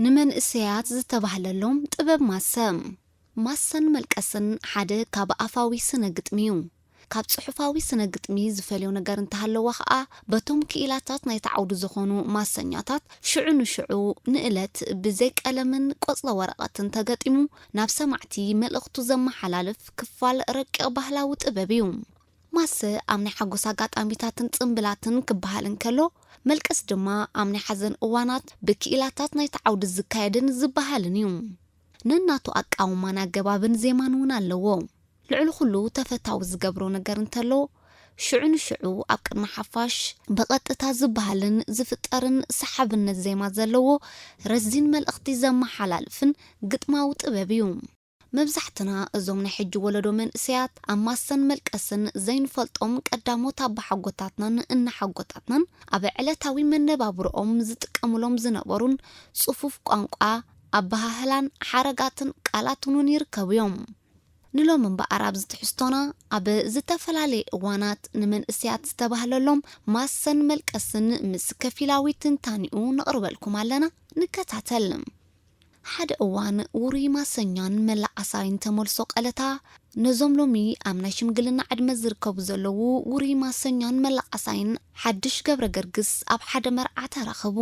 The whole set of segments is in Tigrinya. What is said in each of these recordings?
ንመንእሰያት ዝተባህለሎም ጥበብ ማሰ። ማሰን መልቀስን ሓደ ካብ ኣፋዊ ስነ ግጥሚ እዩ። ካብ ጽሑፋዊ ስነ ግጥሚ ዝፈልዮ ነገር እንተሃለወ ኸኣ፣ በቶም ክኢላታት ናይቲ ዓውዲ ዝኾኑ ማሰኛታት ሽዑ ንሽዑ ንእለት ብዘይ ቀለምን ቆጽለ ወረቐትን ተገጢሙ ናብ ሰማዕቲ መልእኽቱ ዘመሓላልፍ ክፋል ረቂቕ ባህላዊ ጥበብ እዩ። ማሰ ኣብ ናይ ሓጎስ ኣጋጣሚታትን ጽምብላትን ክበሃል እንከሎ፣ መልቀስ ድማ ኣብ ናይ ሓዘን እዋናት ብክኢላታት ናይቲ ዓውዲ ዝካየድን ዝበሃልን እዩ። ነናቱ ኣቃውማን ኣገባብን ዜማን እውን ኣለዎ። ልዕሊ ኩሉ ተፈታዊ ዝገብሮ ነገር እንተሎ፣ ሽዑ ንሽዑ ኣብ ቅድሚ ሓፋሽ ብቐጥታ ዝበሃልን ዝፍጠርን ሰሓብነት ዜማ ዘለዎ ረዚን መልእኽቲ ዘመሓላልፍን ግጥማዊ ጥበብ እዩ። መብዛሕትና እዞም ናይ ሕጂ ወለዶ መንእሰያት ኣብ ማሰን መልቀስን ዘይንፈልጦም ቀዳሞት ኣባሓጎታትናን እናሓጎታትናን ኣብ ዕለታዊ መነባብሮኦም ዝጥቀሙሎም ዝነበሩን ጽፉፍ ቋንቋ፣ ኣበሃህላን ሓረጋትን ቃላትን እውን ይርከቡ እዮም። ንሎም እምበኣር ኣብዚ ትሕዝቶና ኣብ ዝተፈላለየ እዋናት ንመንእሰያት ዝተባህለሎም ማሰን መልቀስን ምስ ከፊላዊ ትንታኒኡ ነቕርበልኩም ኣለና። ንከታተል። ሓደ እዋን ውሩይ ማሰኛን መላኣሳይን ተመልሶ ቀለታ ነዞም ሎሚ ኣብ ናይ ሽምግልና ዕድመ ዝርከቡ ዘለዉ ውሩይ ማሰኛን መላኣሳይን ሓድሽ ገብረ ገርግስ ኣብ ሓደ መርዓ ተራኸቡ።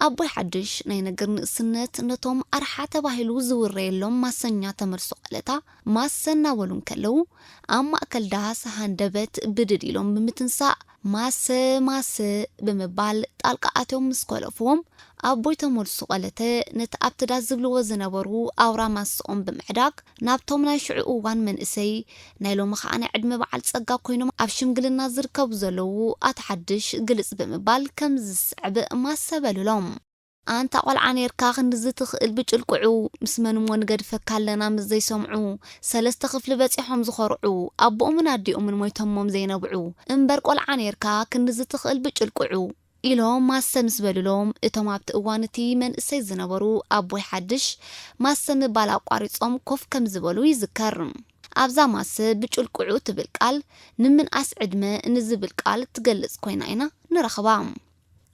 ኣቦይ ሓድሽ ናይ ነገር ንእስነት ነቶም ኣርሓ ተባሂሉ ዝውረየሎም ማሰኛ ተመልሶ ቀለታ ማሰ እናበሉ እንከለዉ፣ ኣብ ማእከል ዳስ ሃንደበት ብድድ ኢሎም ብምትንሳእ፣ "ማሰ፣ ማሰ" ብምባል ጣልቃ ኣትዮም ምስ ኮለፍዎም፣ ኣቦይ ተመልሱ ቀለተ ነቲ ኣብቲ ዳስ ዝብልዎ ዝነበሩ ኣውራ ማስኦም ብምዕዳግ፣ ናብቶም ናይ ሽዑ እዋን መንእሰይ፣ ናይ ሎሚ ኸኣ ናይ ዕድመ በዓል ጸጋ ኮይኖም ኣብ ሽምግልና ዝርከቡ ዘለዉ ኣቶ ሓድሽ ግልጽ ብምባል ከምዚ ዝስዕብ ማሰ በሉሎም። ኣንታ ቆልዓ ኔርካ ክንድዚ ትኽእል ብጭልቅዑ፣ ምስ መን እሞ ንገድፈካ ኣለና ምስ ዘይሰምዑ፣ ሰለስተ ክፍሊ በጺሖም ዝኾርዑ፣ ኣቦኦምን ኣዲኦምን ሞይቶሞም ዘይነብዑ፣ እምበር ቆልዓ ኔርካ ክንድዚ ትኽእል ብጭልቅዑ፣ ኢሎም ማሰ ምስ በሉሎም፣ እቶም ኣብቲ እዋን እቲ መንእሰይ ዝነበሩ ኣቦይ ሓድሽ ማሰ ምባል ኣቋሪጾም ኮፍ ከም ዝበሉ ይዝከር። ኣብዛ ማሰ ብጭልቅዑ ትብል ቃል፣ ንምንኣስ ዕድመ ንዝብል ቃል ትገልጽ ኮይና ኢና ንረኽባ።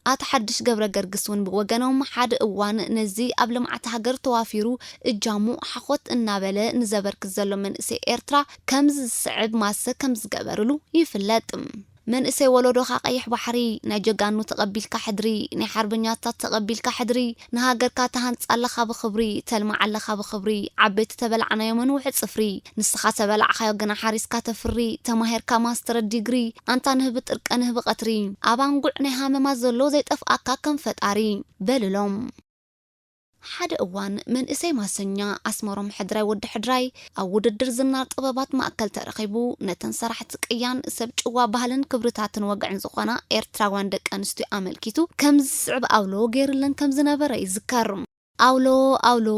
ኣቶ ሓድሽ ገብረ ገርግስ እውን ብወገኖም፣ ሓደ እዋን ነዚ ኣብ ልምዓት ሃገር ተዋፊሩ እጃሙ ሓኾት እናበለ ንዘበርክት ዘሎ መንእሰይ ኤርትራ ከምዚ ዝስዕብ ማሰ ከም ዝገበርሉ ይፍለጥ። መንእሰይ ወለዶኻ ቀይሕ ባሕሪ፣ ናይ ጀጋኑ ተቐቢልካ ሕድሪ፣ ናይ ሓርበኛታት ተቐቢልካ ሕድሪ፣ ንሃገርካ ትሃንጻ ኣለኻ ብኽብሪ፣ ተልማዕ ኣለኻ ብኽብሪ፣ ዓበይቲ ተበላዕናዮ መንውሒ ጽፍሪ፣ ንስኻ ተበላዕኻዮ ግና ሓሪስካ ተፍሪ፣ ተማሂርካ ማስተር ዲግሪ፣ ኣንታ ንህቢ ጥርቀ ንህቢ ቀትሪ፣ ኣብ ኣንጉዕ ናይ ሃመማ ዘሎ ዘይጠፍኣካ ከም ፈጣሪ፣ በልሎም። ሓደ እዋን መንእሰይ ማሰኛ ኣስመሮም ሕድራይ ወዲ ሕድራይ ኣብ ውድድር ዝናር ጥበባት ማእከል ተረኺቡ፣ ነተን ሰራሕቲ ቅያን ሰብ ጭዋ ባህልን ክብርታትን ወግዕን ዝኾና ኤርትራውያን ደቂ ኣንስትዮ ኣመልኪቱ ከምዚ ዝስዕብ ኣውሎ ገይርለን ከም ዝነበረ ይዝከር። ኣውሎ፣ ኣውሎ፣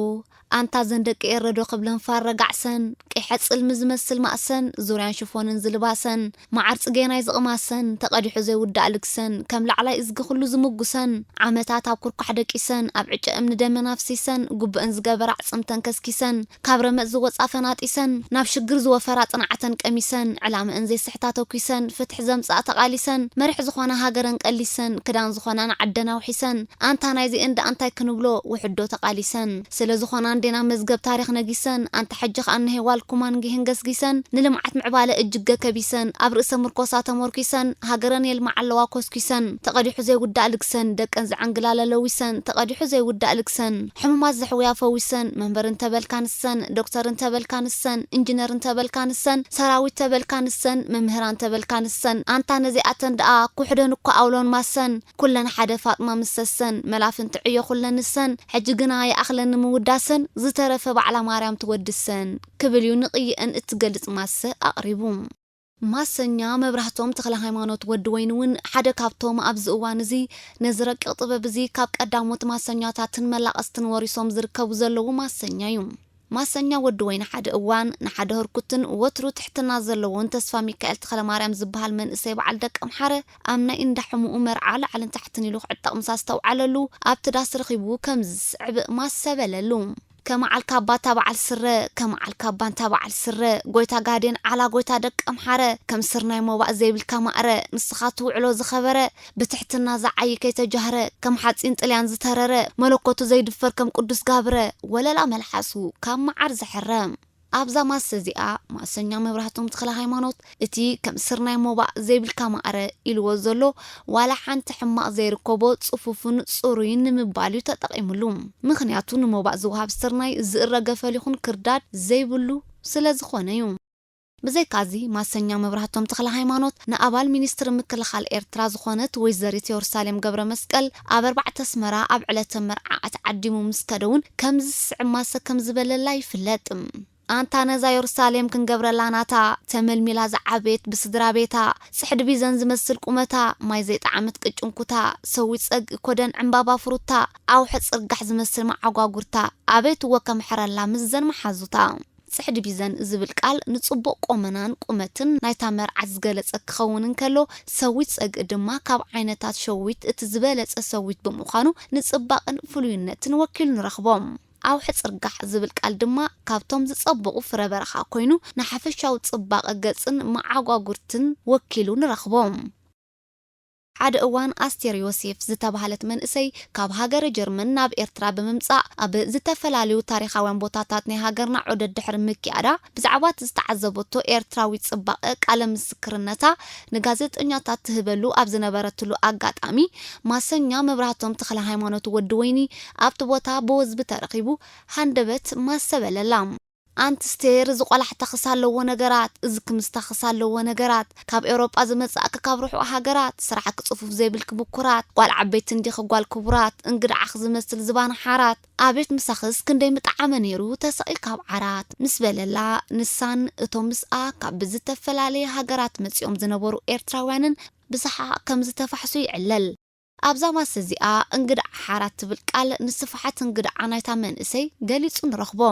ኣንታ ዘን ደቂ ኤረ ዶ ክብለን ፋረ ጋዕሰን፣ ቂሐ ጽልሚ ዝመስል ማእሰን፣ ዙርያን ሽፎንን ዝልባሰን፣ መዓር ጽጌናይ ዝቕማሰን፣ ተቐዲሑ ዘይውዳእ ልግሰን፣ ከም ላዕላይ እዝጊ ኩሉ ዝምጉሰን፣ ዓመታት ኣብ ኩርኳሕ ደቂሰን፣ ኣብ ዕጨ እምኒ ደመን ኣፍሲሰን፣ ጉብአን ዝገበራ ኣዕጽምተን ከስኪሰን፣ ካብ ረመጽ ዝወጻ ፈናጢሰን፣ ናብ ሽግር ዝወፈራ ጽንዓተን ቀሚሰን፣ ዕላመአን ዘይስሕታ ተኲሰን፣ ፍትሒ ዘምጽኣ ተቓሊሰን፣ መሪሕ ዝኾና ሃገረን ቀሊሰን፣ ክዳን ዝኾና ንዓደን ኣውሒሰን፣ ኣንታ ናይዚኤን ደኣ እንታይ ክንብሎ፣ ውሕዶ ተቓሊሰን። ስለ ዝኾና እንዴና መዝገብ ታሪኽ ነጊሰን፣ ኣንታ ሕጂ ኸኣ እነሄ ዋልኩማን ጊህን ገስጊሰን፣ ንልምዓት ምዕባለ እጅገ ከቢሰን፣ ኣብ ርእሰ ምርኮሳ ተመርኲሰን፣ ሃገረን የልምዓ ኣለዋ ኮስኲሰን፣ ተቐዲሑ ዘይውዳእ ልግሰን፣ ደቀን ዝዓንግላለ ለዊሰን፣ ተቐዲሑ ዘይውዳእ ልግሰን፣ ሕሙማት ዘሕውያ ፈዊሰን፣ መምህር እንተበልካ ንሰን፣ ዶክተር እንተበልካ ንሰን፣ ኢንጂነር እንተበልካ ንሰን፣ ሰራዊት ተበልካ ንሰን፣ መምህራን ተበልካ ንሰን፣ ኣንታ ነዚኣተን ደኣ ኩሕደን እኳ ኣውሎን ማሰን፣ ኩለን ሓደ ፋጥማ ምስ ሰሰን፣ መላፍንቲ ዕዮ ኩለን ንሰን፣ ሕጂ ግና ይኣኽለኒ ምውዳሰን፣ ዝተረፈ ባዕላ ማርያም ትወድሰን፣ ክብል እዩ ንቕይአን እትገልጽ ማሰ ኣቕሪቡ። ማሰኛ መብራህቶም ተኽለ ሃይማኖት ወዲ ወይኒ እውን ሓደ ካብቶም ኣብዚ እዋን እዚ ነዚ ረቂቕ ጥበብ እዚ ካብ ቀዳሞት ማሰኛታትን መላቐስትን ወሪሶም ዝርከቡ ዘለዉ ማሰኛ እዩ። ማሰኛ ወዲ ወይኒ ሓደ እዋን ንሓደ ህርኩትን ወትሩ ትሕትና ዘለዎን ተስፋ ሚካኤል ተኽለ ማርያም ዝበሃል መንእሰይ በዓል ደቀምሓረ ኣብ ናይ እንዳ ሕሙኡ መርዓ ላዕልን ታሕትን ኢሉ ክዕጠቕ ምስ ኣስተውዓለሉ ኣብቲ ዳስ ረኺቡ ከምዚ ዝስዕብ ማሰ በለሉ። ከመዓልካ ኣባ እታ በዓል ስረ፣ ከመዓልካ ኣባ እንታ በዓል ስረ፣ ጎይታ ጋዴን ዓላ ጎይታ ደቂ ኣምሓረ፣ ከም ስርናይ ሞባእ ዘይብልካ ማእረ፣ ንስኻ ትውዕሎ ዝኸበረ፣ ብትሕትና ዝዓዪ ከይተጃህረ፣ ከም ሓጺን ጥልያን ዝተረረ፣ መለኮቱ ዘይድፈር ከም ቅዱስ ጋብረ፣ ወለላ መልሓሱ ካብ መዓር ዝሕረ። ኣብዛ ማሰ እዚኣ ማሰኛ መብራህቶም ተኽለ ሃይማኖት እቲ ከም ስርናይ ሞባእ ዘይብልካ ማእረ ኢልዎ ዘሎ ዋላ ሓንቲ ሕማቕ ዘይርከቦ ጽፉፍን ጽሩይን ንምባል እዩ ተጠቒምሉ። ምኽንያቱ ንሞባእ ዝወሃብ ስርናይ ዝእረ ገፈል ይኹን ክርዳድ ዘይብሉ ስለ ዝኾነ እዩ። ብዘይካዚ ማሰኛ መብራህቶም ተኽለ ሃይማኖት ንኣባል ሚኒስትሪ ምክልኻል ኤርትራ ዝኾነት ወይዘሪት የሩሳሌም ገብረ መስቀል ኣብ ኣርባዕተ ኣስመራ ኣብ ዕለተ መርዓ ኣትዓዲሙ ምስ ከደ እውን ከምዚ ዝስዕብ ማሰ ከም ዝበለላ ይፍለጥ። ኣንታ ነዛ የሩሳሌም ክንገብረላ ናታ፣ ተመልሚላ ዝዓበየት ብስድራ ቤታ፣ ጽሕዲ ቢዘን ዝመስል ቁመታ፣ ማይ ዘይጠዓመት ቅጭን ኩታ፣ ሰዊት ጸግኢ ኮደን ዕምባባ ፍሩታ፣ ኣውሒ ጽርጋሕ ዝመስል መዓጓጉርታ፣ ኣቤት እወ ከምሕረላ ምስዘን መሓዙታ። ጽሕዲ ቢዘን ዝብል ቃል ንጽቡቕ ቆመናን ቁመትን ናይታ መርዓት ዝገለጸ ክኸውን እንከሎ፣ ሰዊት ጸግኢ ድማ ካብ ዓይነታት ሸዊት እቲ ዝበለጸ ሰዊት ብምዃኑ ንጽባቕን ፍሉይነትን ወኪሉ ንረኽቦ። ኣውሒ ጽርጋሕ ዝብል ቃል ድማ ካብቶም ዝጸበቑ ፍረ በረኻ ኮይኑ፣ ንሓፈሻዊ ጽባቐ ገጽን መዓጓጉርትን ወኪሉ ንረኽቦ። ሓደ እዋን ኣስቴር ዮሴፍ ዝተባህለት መንእሰይ ካብ ሃገረ ጀርመን ናብ ኤርትራ ብምምጻእ ኣብ ዝተፈላለዩ ታሪኻውያን ቦታታት ናይ ሃገርና ዑደት ድሕሪ ምክያዳ ብዛዕባ እቲ ዝተዓዘበቶ ኤርትራዊ ጽባቐ ቃለ ምስክርነታ ንጋዜጠኛታት ትህበሉ ኣብ ዝነበረትሉ ኣጋጣሚ ማሰኛ መብራህቶም ተኽለ ሃይማኖት ወዲ ወይኒ ኣብቲ ቦታ ብወዝቢ ተረኺቡ ሃንደበት ማሰ በለላ። ኣንቲ ስቴር፣ እዚ ቆላሕታ ክስ ኣለዎ ነገራት፣ እዚ ክምስታ ክስ ኣለዎ ነገራት፣ ካብ ኤውሮጳ ዝመጻእኪ ካብ ርሑቕ ሃገራት፣ ስራሕኪ ጽፉፍ ዘይብልኪ ብኩራት፣ ጓል ዓበይቲ እንዲኺ ጓል ክቡራት፣ እንግድዓኺ ዝመስል ዝባን ሓራት፣ ኣቤት ምሳኽስ ክንደይ ምጠዓመ ነይሩ ተሰቒ ካብ ዓራት፣ ምስ በለላ፣ ንሳን እቶም ምስኣ ካብ ብዝተፈላለየ ሃገራት መጺኦም ዝነበሩ ኤርትራውያንን ብሰሓቕ ከም ዝተፋሕሱ ይዕለል። ኣብዛ ማሰ እዚኣ እንግድዓ ሓራት ትብል ቃል ንስፍሓት እንግድዓ ናይታ መንእሰይ ገሊጹ ንረኽቦ።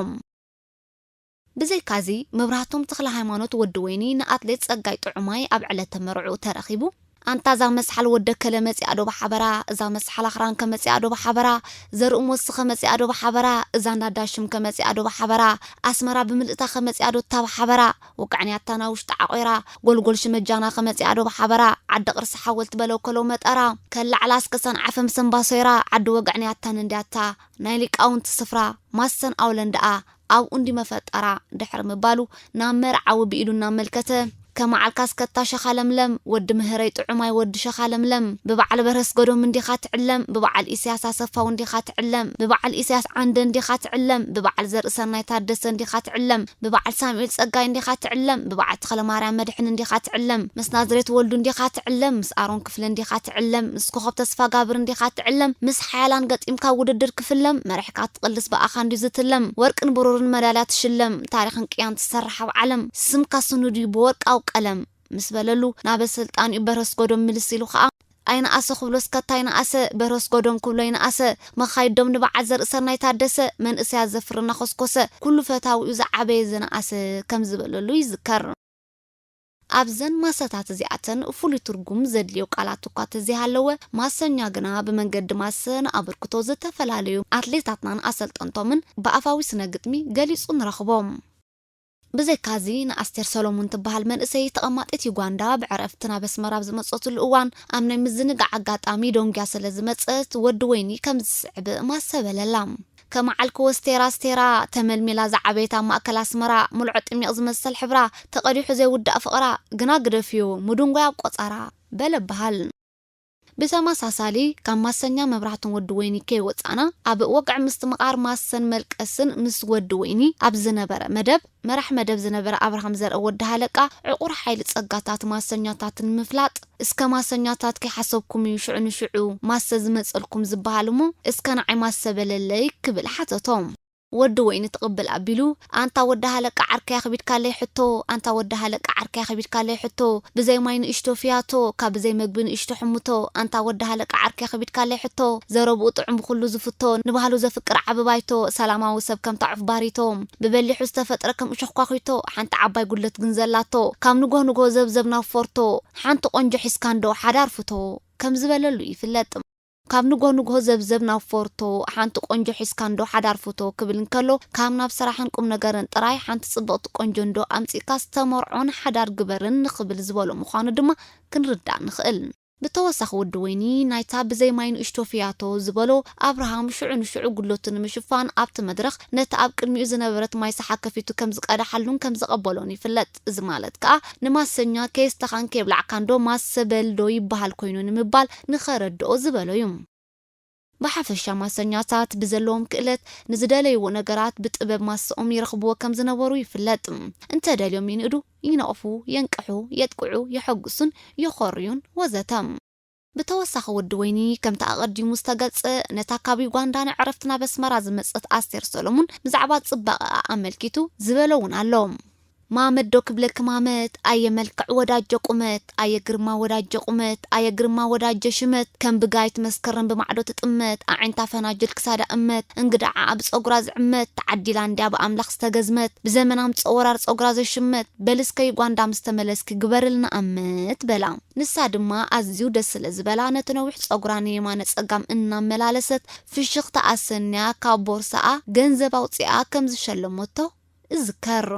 ብዘይካዚ፣ መብራህቶም ተኽለ ሃይማኖት ወዲ ወይኒ ንኣትሌት ጸጋይ ጥዑማይ ኣብ ዕለተ መርዕኡ ተረኺቡ፣ ኣንታ እዛ መስሓል ወደ ከለ መጺኣ ዶ ብሓበራ፣ እዛ መስሓል ኣኽራን ከ መጺኣ ዶ ብሓበራ፣ ዘርኡ ሞስ ከ መጺኣ ዶ ብሓበራ፣ እዛ እንዳ ዳሽም ከ መጺኣ ዶ ብሓበራ፣ ኣስመራ ብምልእታ ከ መጺኣ ዶ እታ ብሓበራ፣ ወጋዕንያታ ናብ ውሽጢ ዓቑራ፣ ጎልጎል ሽመጃና ከ መጺኣ ዶ ብሓበራ፣ ዓዲ ቅርሲ ሓወልቲ በለው ከሎ መጠራ፣ ከላዕላ እስከ ሰንዓፈ ምስ እምባሶይራ፣ ዓዲ ወጋዕንያታን እንድያታ፣ ናይ ሊቃውንቲ ስፍራ፣ ማሰን ኣውለን ደኣ፣ ኣብኡ እንዲ መፈጠራ ድሕሪ ምባሉ፣ ናብ መርዓዊ ብኢዱ እናመልከተ፣ ከመዓልካ እስከ እታ ሸኻ ለምለም፣ ወዲ ምህረይ ጥዑማይ ወዲ ሸኻ ለምለም፣ ብበዓል በርሀ ኣስገዶም እንዲኻ ትዕለም፣ ብበዓል ኢሳያስ ኣሰፋው እንዲኻ ትዕለም፣ ብበዓል ኢሳያስ ዓንደ እንዲኻ ትዕለም፣ ብበዓል ዘርእሰናይ ታደሰ እንዲኻ ትዕለም፣ ብበዓል ሳሙኤል ጸጋይ እንዲኻ ትዕለም፣ ብበዓል ተኽለማርያም መድሕን እንዲኻ ትዕለም፣ ምስ ናዝሬት ወልዱ እንዲኻ ትዕለም፣ ምስ ኣሮን ክፍለ እንዲኻ ትዕለም፣ ምስ ኮኸብ ተስፋጋብር እንዲኻ ትዕለም፣ ምስ ሓያላን ገጢምካ ውድድር ክፍለም፣ መሪሕካ ትቕልስ ብኣኻ እንድዩ ዝትለም፣ ወርቅን ብሩርን መዳልያ ትሽለም፣ ታሪኽን ቅያን ትሰርሕ ኣብ ዓለም፣ ስምካ ስኑድ እዩ ብወርቃዊ ቀለም። ምስ በለሉ፣ ናበ ስልጣን እዩ በረስ ጎዶም ምልስ ኢሉ ኸኣ፣ ኣይነኣሰ ክብሎ እስከ እንታይ ነኣሰ፣ በረስ ጎዶም ክብሎ ይነኣሰ፣ መኻይዶም ንበዓል ዘርእሰናይ ታደሰ፣ መንእሰያት ዘፍሪ እናኾስኮሰ፣ ኩሉ ፈታዊኡ ዝዓበየ ዝነኣሰ ከም ዝበለሉ ይዝከር። ኣብዘን ማሰታት እዚኣተን ፍሉይ ትርጉም ዘድልዮ ቃላት እኳ ተዘይሃለወ፣ ማሰኛ ግና ብመንገዲ ማሰ ንኣበርክቶ ዝተፈላለዩ ኣትሌታትናን ኣሰልጠንቶምን ብኣፋዊ ስነ ግጥሚ ገሊጹ ንረኽቦ። ብዘይካዚ ንኣስቴር ሰሎሞን ትበሃል መንእሰይ ተቐማጢት ዩጋንዳ ብዕረፍቲ ናብ ኣስመራ ኣብ ዝመጸትሉ እዋን ኣብ ናይ ምዝንጋዕ ኣጋጣሚ ዶንግያ ስለ ዝመጸት ወዲ ወይኒ ከም ዝስዕብ ማሰ በለላ። ከመዓልክዎ ስቴራ ስቴራ፣ ተመልሚላ ዝዓበየት ኣብ ማእከል ኣስመራ፣ ምልዖ ጥሚቕ ዝመሰል ሕብራ፣ ተቐዲሑ ዘይውዳእ ፍቕራ፣ ግና ግደፍዮ፣ ምድንጓይ ኣብ ቆጸራ፣ በለ በሃል። ብተመሳሳሊ፣ ካብ ማሰኛ መብራህቶም ወዲ ወይኒ ከይወጻና፣ ኣብ ወግዒ ምስትምቓር ማሰን መልቀስን ምስ ወዲ ወይኒ ኣብ ዝነበረ መደብ፣ መራሕ መደብ ዝነበረ ኣብርሃም ዘርአ ወዲ ሃለቃ፣ ዕቑር ሓይሊ ጸጋታት ማሰኛታት ንምፍላጥ፣ እስከ ማሰኛታት ከይሓሰብኩም እዩ ሽዑ ንሽዑ ማሰ ዝመጸልኩም ዝበሃል እሞ፣ እስከ ንዓይ ማሰ በለለይ ክብል ሓተቶ። ወዲ ወይኒ ትቕብል ኣቢሉ፣ ኣንታ ወዲ ሃለቃ ዓርከይ ኣኽቢድካለይ ሕቶ፣ ኣንታ ወዲ ሃለቃ ዓርከይ ኣኽቢድካለይ ሕቶ፣ ብዘይ ማይ ንእሽቶ ፍያቶ፣ ካብ ብዘይ መግቢ ንእሽቶ ሕምቶ፣ ኣንታ ወዲ ሃለቃ ዓርከይ ኣኽቢድካለይ ሕቶ፣ ዘረብኡ ጥዑም ብኹሉ ዝፍቶ፣ ንባህሉ ዘፍቅር ዓቢ ባይቶ፣ ሰላማዊ ሰብ ከም ታዑፍ ባሪቶ፣ ብበሊሑ ዝተፈጥረ ከም እሾኽ ኳኺቶ፣ ሓንቲ ዓባይ ጉድለት ግን ዘላቶ፣ ካብ ንግሆ ንግሆ ዘብዘብ ናብ ፎርቶ፣ ሓንቲ ቆንጆ ሒዝካ እንዶ ሓዳር ፍቶ፣ ከም ዝበለሉ ይፍለጥ። ካብ ንጎ ንጎ ዘብዘብ ናብ ፎርቶ፣ ሓንቲ ቆንጆ ሒዝካ እንዶ ሓዳር ፍቶ ክብል እንከሎ፣ ካብ ናብ ስራሕን ቁም ነገርን ጥራይ ሓንቲ ጽብቕቲ ቆንጆ እንዶ ኣምጺእካ ዝተመርዖን ሓዳር ግበርን ንኽብል ዝበሎ ምዃኑ ድማ ክንርዳእ ንኽእል። ብተወሳኺ ወዲ ወይኒ ናይታ ብዘይ ማይ ንእሽቶ ፍያቶ ዝበሎ ኣብርሃም ሽዑ ንሽዑ ጉድለቱ ንምሽፋን ኣብቲ መድረኽ ነቲ ኣብ ቅድሚኡ ዝነበረት ማይ ሰሓ ከፊቱ ከም ዝቀደሓሉን ከም ዘቐበሎን ይፍለጥ። እዚ ማለት ከኣ ንማሰኛ ከየስተኻን ከየብላዕካን ዶ ማሰ በል ዶ ይበሃል ኮይኑ ንምባል ንኸረድኦ ዝበሎ እዩ። ብሓፈሻ ማሰኛታት ብዘለዎም ክእለት ንዝደለይዎ ነገራት ብጥበብ ማሰኦም ይረኽብዎ ከም ዝነበሩ ይፍለጥ። እንተደልዮም ይንእዱ፣ ይነቕፉ፣ የንቅሑ፣ የጥቅዑ፣ የሐጉሱን የኾርዩን ወዘተ። ብተወሳኺ ወዲ ወይኒ ከምቲ ኣቐዲሙ ዝተገልጸ ነታ ካብ ዩጋንዳ ንዕረፍቲ ናብ ኣስመራ ዝመጸት ኣስቴር ሰሎሙን ብዛዕባ ጽባቐኣ ኣመልኪቱ ዝበሎ እውን ኣሎ። ማመት ዶ ክብለኪ ማመት፣ ኣየ መልክዕ ወዳጀ ቁመት፣ ኣየ ግርማ ወዳጀ ቁመት፣ ኣየ ግርማ ወዳጀ ሽመት፣ ከም ብጋይት መስከረም ብማዕዶ ትጥመት፣ ኣዒንታ ፈናጅል ክሳዳ እመት፣ እንግዳዓ ኣብ ጸጉራ ዝዕመት፣ ተዓዲላ እንድያ ብኣምላኽ ዝተገዝመት፣ ብዘመን ኣምጽኦ ወራር ጸጉራ ዘሽመት፣ በሊ እስከ ዩጋንዳ ምስ ተመለስኪ ግበርልና ኣመት በላ። ንሳ ድማ ኣዝዩ ደስ ስለ ዝበላ ነቲ ነዊሕ ጸጉራ ንየማነ ጸጋም እናመላለሰት ፍሽኽታ ኣሰንያ ካብ ቦርሳኣ ገንዘብ ኣውጺኣ ከም ዝሸለመቶ እዝከር።